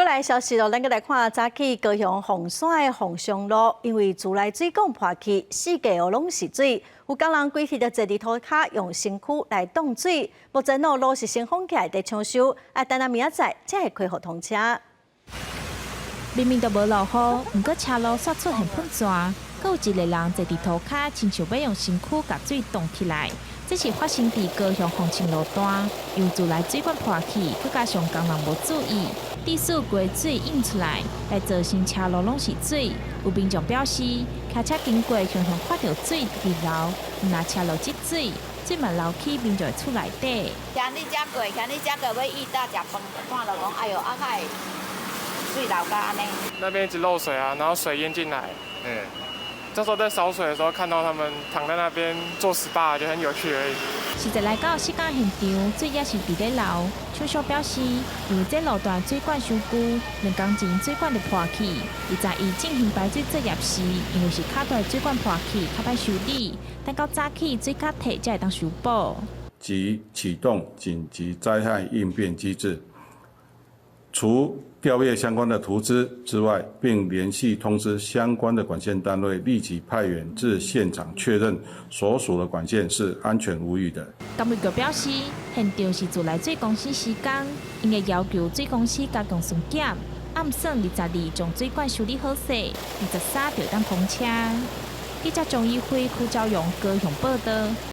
來消息咯，咱閣來看早起高雄鳳山的鳳翔路，因為自來水管破去，四界哦攏是水，有工人規日就坐佇塗跤用身軀來擋水，目前哦路是先封起來佇搶修，啊等到明仔載才會恢復通車。明明都無落雨，毋過車路煞出現噴泉，閣有一个人坐佇塗跤，親像欲用身軀共水擋起來。這是發生佇高雄鳳青路段，因為自來水管破去，閣加上工人無注意，致使規水湧出來，來造成車路攏是水。有民眾表示，騎車經過，常常看著水直流，毋但車路積水，水嘛流去民眾厝內底。行你遮過，行你遮過，欲遇到食飯，看著講，哎喲，啊會水流甲按呢。那邊一直漏水啊，然後水淹進來。這時候在掃水的時候，看到他們躺在那邊做 SPA，就很有趣而已。實際來到事件現場，水也是佇咧流。廠商表示，因為這路段水管傷舊，兩工前水管就破去。21進行排水作業時，因為是較大水管破去，較歹修理，等到早起水較退，才會當修補。即啟動緊急災害應變機制，除調閱相關的圖資之外，並聯繫通知相關的管線單位，立即派員至現場確認所屬的管線是安全無虞的。監理局表示，現場是自來水公司施工，𪜶會要求水公司加強巡檢，暗算22將水管修理好勢，23就當通車。記者張一輝、柯昭陽高雄報道。